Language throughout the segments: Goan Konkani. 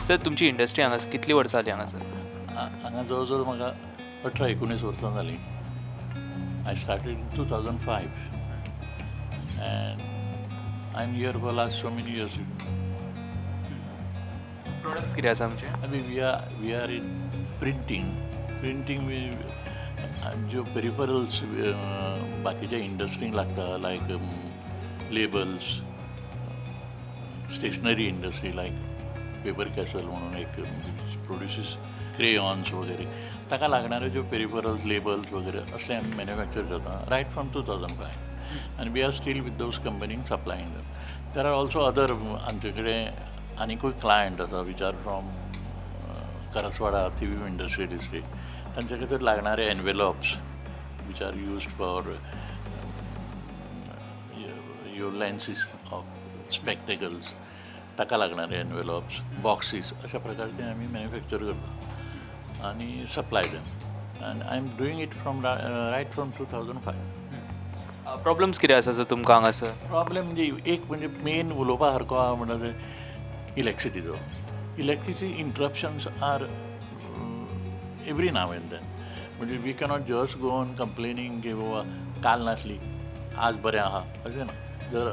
सर, तुमची इंडस्ट्री हांगासर कितली वर्सां जाली हांगासर? हांगा जवळ जवळ म्हाका 18-19 वर्सां जालीं. I started in 2005 and I am here for last so many years. Products कितें आसा आमचे? I mean, we are in printing. Printing ज्यो पेरिफरल्स बाकीच्या इंडस्ट्रींक लागता, like labels, stationery industry, like Faber Castell म्हणून एक प्रोड्युसीस क्रेयॉन्स वगैरे, ताका लागणाऱ्यो ज्यो पेरिफरल्स, लेबल्स वगैरे असले आमी मॅन्युफॅक्चर करता right from 2005 आनी we are still with those company supplying. There are also other, आमचे कडेन आनिकूय क्लायंट आसा which are from Karaswada, Thivim industrial estate. तांचे खातीर लागणारे envelopes which are used for your lenses of spectacles, ताका लागणारे एनवेलॉप्स, बॉक्सीस, अशा प्रकारचे आमी मॅन्युफॅक्चर करता आनी supply them, and I am doing it from right from 2005. Problems कितें आसा सर तुमकां हांगासर? प्रॉब्लेम म्हणजे एक म्हणजे मेन उलोवपा सारको आहा म्हणटा ते इलेक्ट्रिसिटीचो. Electricity interruptions are every now and then. म्हणजे we cannot just go on complaining की बाबा काल नासली, आज बरें आहा, अशें ना. जर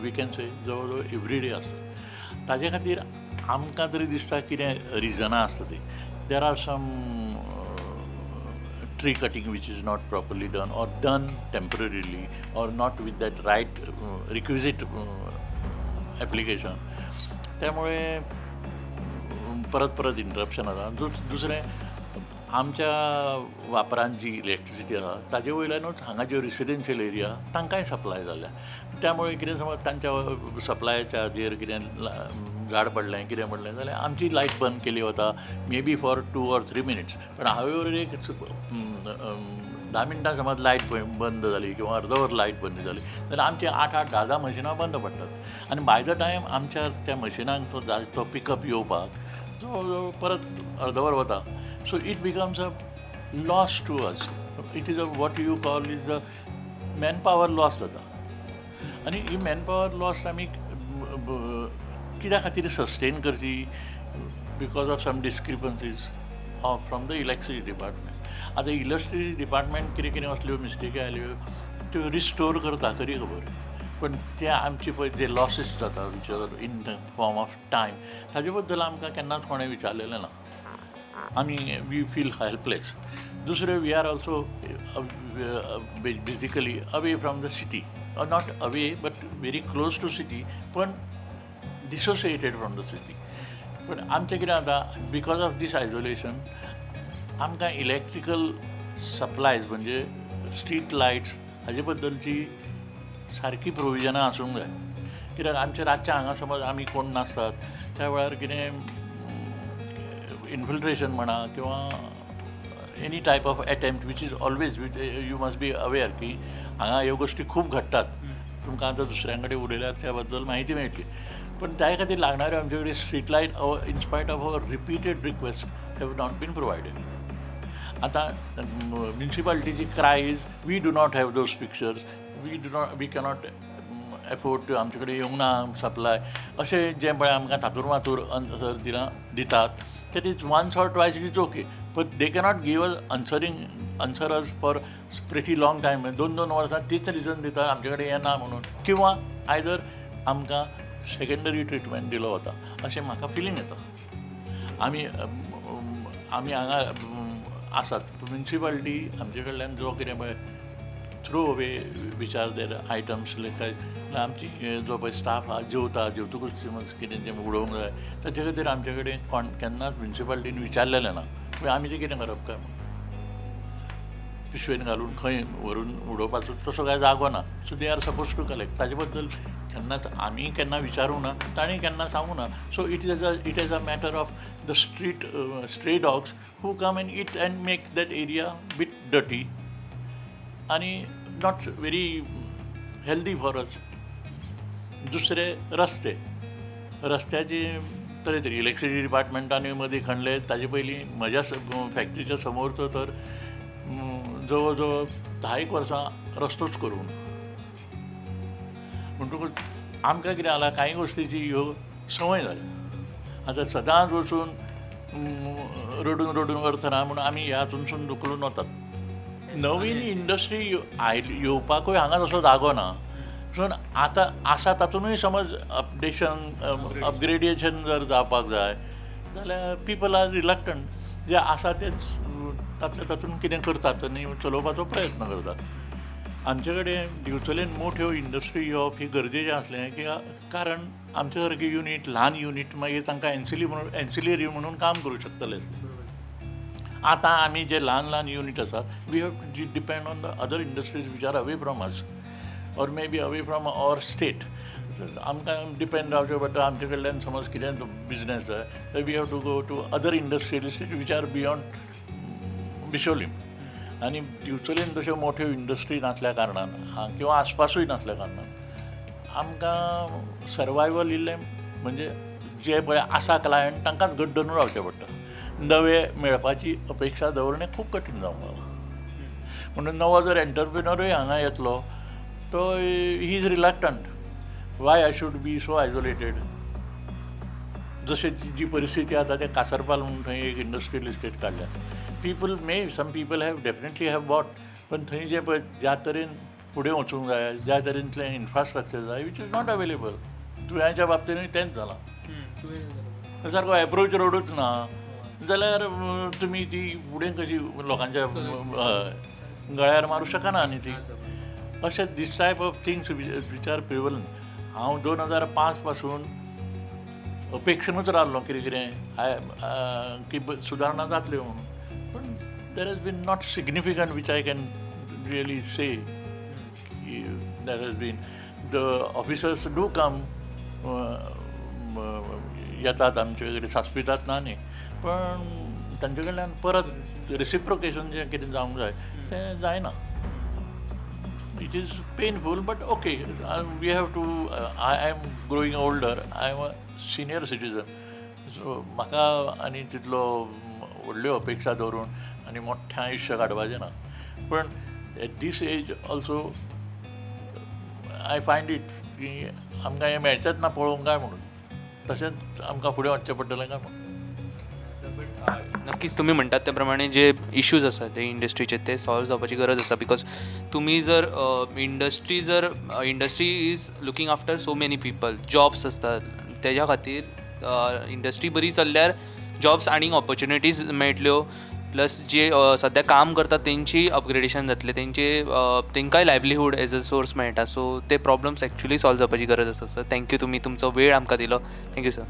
we can से जवळ जवळ एवरी डे आसता. ताजे खातीर आमकां तरी दिसता कितें रिजनां आसता ती. There are some tree cutting which is not properly done or done temporarily or not with that right requisite application. त्यामुळे परत परत इंटरप्शन जाता. दुसरें, आमच्या वापरान जी इलेक्ट्रिसिटी आसा ताजे वयल्यानूच हांगा ज्यो रेसिडेन्शियल एरिया तांकांय सप्लाय जाल्या. त्यामुळे कितें, समज तांच्या सप्लाय चार्जीर कितें झाड पडलें, कितें पडलें जाल्यार आमची लायट बंद केली वता, maybe for 2 or 3 minutes. पण हावेवर एक 10 मिनटां समज लायट बंद जाली किंवा अर्दवर लायट बंद जाली जाल्यार आमची आठ आठ धा धा मशिनां बंद पडटात आनी बाय the time आमच्या त्या मशिनांक तो पिकअप येवपाक जवळ जवळ परत अर्दवर वता. So it becomes a loss to us. It is a what you call is the man power loss जाता. आनी ही मॅन पावर लॉस आमी कित्या खातीर सस्टेन करची? Because of some discrepancies of from the electricity department. आतां इलेक्ट्रिसिटी डिपार्टमेंट कितें कितें असल्यो मिस्टेकी आयल्यो त्यो रिस्टोर करता खरी खबर, पण ते आमचे पळय जे लॉसीस जाता which are in the form of time, ताजे बद्दल आमकां केन्नाच कोणें विचारलेलें ना. आमी we feel helpless. दुसरें, we are also basically away from the city, not away but very close to city, पण डिसोसिएटेड फ्रॉम the city. पण आमचें कितें जाता, because of these isolation आमकां इलेक्ट्रिकल सप्लायज म्हणजे स्ट्रीट लायट्स हाजे बद्दलची सारकी प्रोविजनां आसूंक जाय. कित्याक आमचे रातचे हांगा समज आमी कोण नासतात त्या वेळार कितें इन्फिल्ट्रेशन म्हणा किंवा any type of attempt, which is always, you must be aware की हांगा ह्यो गोश्टी खूब घडटात. तुमकां आतां दुसऱ्यां कडेन उलयल्यार त्या बद्दल म्हायती मेळटली. पण त्या खातीर लागणाऱ्यो आमचे कडेन street light, in spite of our repeated request, have not been provided. आतां म्युनिसिपालिटीची cry is, we do not have those pictures, we cannot afford to, आमचे कडेन येवंक ना सप्लाय, अशें जें पळय आमकां थातूर मातूर आन्सर दिला दितात. That is once or twice it is okay, but they cannot give us answer us for pretty long time. दोन दोन वर्सां तीच रिजन दितात आमचे कडेन येना म्हणून, किंवा आयदर आमकां सेकंडरी ट्रिटमेंट दिलो वता अशें म्हाका फिलींग येता. आमी हांगा आसात, म्युनिसिपालिटी आमचे कडल्यान जो कितें पळय throw away which are their items, काय आमची जो पळय स्टाफ आहा जेवता, जेवतकूच समज कितें जें उडोवंक जाय, ताचे खातीर आमचे कडेन कोण केन्नाच म्युनिसिपालिटीन विचारलेलें ना. मागीर आमी तें कितें करप काय म्हूण? पिशवेन घालून खंय व्हरून उडोवपाचो तसो कांय जागो ना. So they are suppose to collect. ताजे बद्दल केन्नाच आमी केन्ना विचारूंक ना, तांणी केन्ना सांगूंक ना. So it is a matter of the street stray dogs who come and eat and make that area bit dirty आनी not very healthy for us. दुसरे, रस्ते. रस्त्याचे तरेतरे इलेक्ट्रिसिटी डिपार्टमेंटानूय मदीं खणले. ताजे पयलीं म्हज्या फॅक्ट्रीच्या समोर तर जवळ जवळ 10 एक वर्सां रस्तोच करूंक ना. म्हणटकूच आमकां कितें जाला, कांय गोश्टीची ह्यो संवय जाल्या. आतां सदांच वचून रडून रडून अर्थ ना म्हणून आमी ह्या हातूनसून धुकलून वतात. नवीन इंडस्ट्री आयली येवपाकूय हांगा तसो जागो ना. सो आतां आसा तातूंतय समज अपडेशन अपग्रेडेशन जर जावपाक जाय जाल्यार पिपल are reluctant. जे आसा तेच तातले तातूंत कितें करतात आनी चलोवपाचो प्रयत्न करतात. आमचे कडेन दिवचलेन मोठ्यो इंडस्ट्री येवप ही गरजेचें आसलें की कारण आमच्या सारके युनीट ल्हान युनीट मागीर तांकां एन्सिली म्हणून एन्सिलरी म्हणून काम करूं शकतले आसले. आतां आमी जे ल्हान ल्हान युनीट आसात we have to depend on the other industries which are away from us or maybe away from our state. आमकां डिपेंड रावचें पडटा आमचे कडल्यान समज कितें बिजनेस जाय तर we have to go to other industrial state which are beyond Bicholim. आनी दिवचलेन तश्यो मोठ्यो इंडस्ट्री नासल्या कारणान किंवा आसपासूय नासल्या कारणान आमकां सर्वायवल इल्लें म्हणजे जे पळय आसा क्लायंट तांकांच घट धरून रावचें पडटा. नवे मेळपाची अपेक्षा दवरणें खूब कठीण जावंक लागलां. म्हणून नवो जर एंटरप्रिनरूय हांगा येतलो तो he is reluctant. Why I should be so isolated. जशें जी परिस्थिती आतां ते कासरपाल म्हणून थंय एक इंडस्ट्रियल इस्टेट काडल्या. People may some people have definitely have bought पण थंय जे पळय ज्या तरेन फुडें वचूंक जाय ज्या तरेंतलें इन्फ्रास्ट्रक्चर जाय which is not available. तुळ्याच्या बाबतीनूय तेंच जालां. सारको एप्रोच रोडूच ना जाल्यार तुमी ती फुडें कशी लोकांच्या गळ्यार मारूं शकना न्ही ती. अशें this type of things which are prevalent. हांव 2005 पासून अपेक्षेनूच रावलो कितें कितें की सुदारणा जातल्यो म्हणून पूण there has been not significant which I can really say की there has been. The officers do come येतात आमचे कडेन सांसपितात ना न्ही पण तांचे कडल्यान परत रेसिप्रोकेशन जें कितें जावंक जाय तें जायना. It is painful but okay we have to. I am growing older, I am a senior citizen, so म्हाका आनी तितलो व्हडल्यो अपेक्षा दवरून आनी मोठें आयुश्य काडपाचें ना. पण at this age also I find it की आमकां हें मेळचेंच ना पळोवंक काय म्हणून तशेंच आमकां फुडें वचचें पडटलें काय म्हणून. नक्कीच तुमी म्हणटात त्या प्रमाणे जे इश्यूज आसा ते इंडस्ट्रीचे ते सॉल्व जावपाची गरज आसा because तुमी जर इंडस्ट्री जर industry is looking after so many people jobs आसतात तेज्या खातीर इंडस्ट्री बरी चल्ल्यार जॉब्स आनीक ऑपॉर्च्युनिटीज मेळटल्यो प्लस जे सद्या काम करतात तेंची अपग्रेडेशन जातलें तेंचे तेंकांय लायवलीहूड एज अ सोर्स मेळटा. सो ते प्रॉब्लम्स एक्चुली सॉल्व जावपाची गरज आसा सर. Thank you तुमी तुमचो वेळ आमकां दिलो. Thank you sir.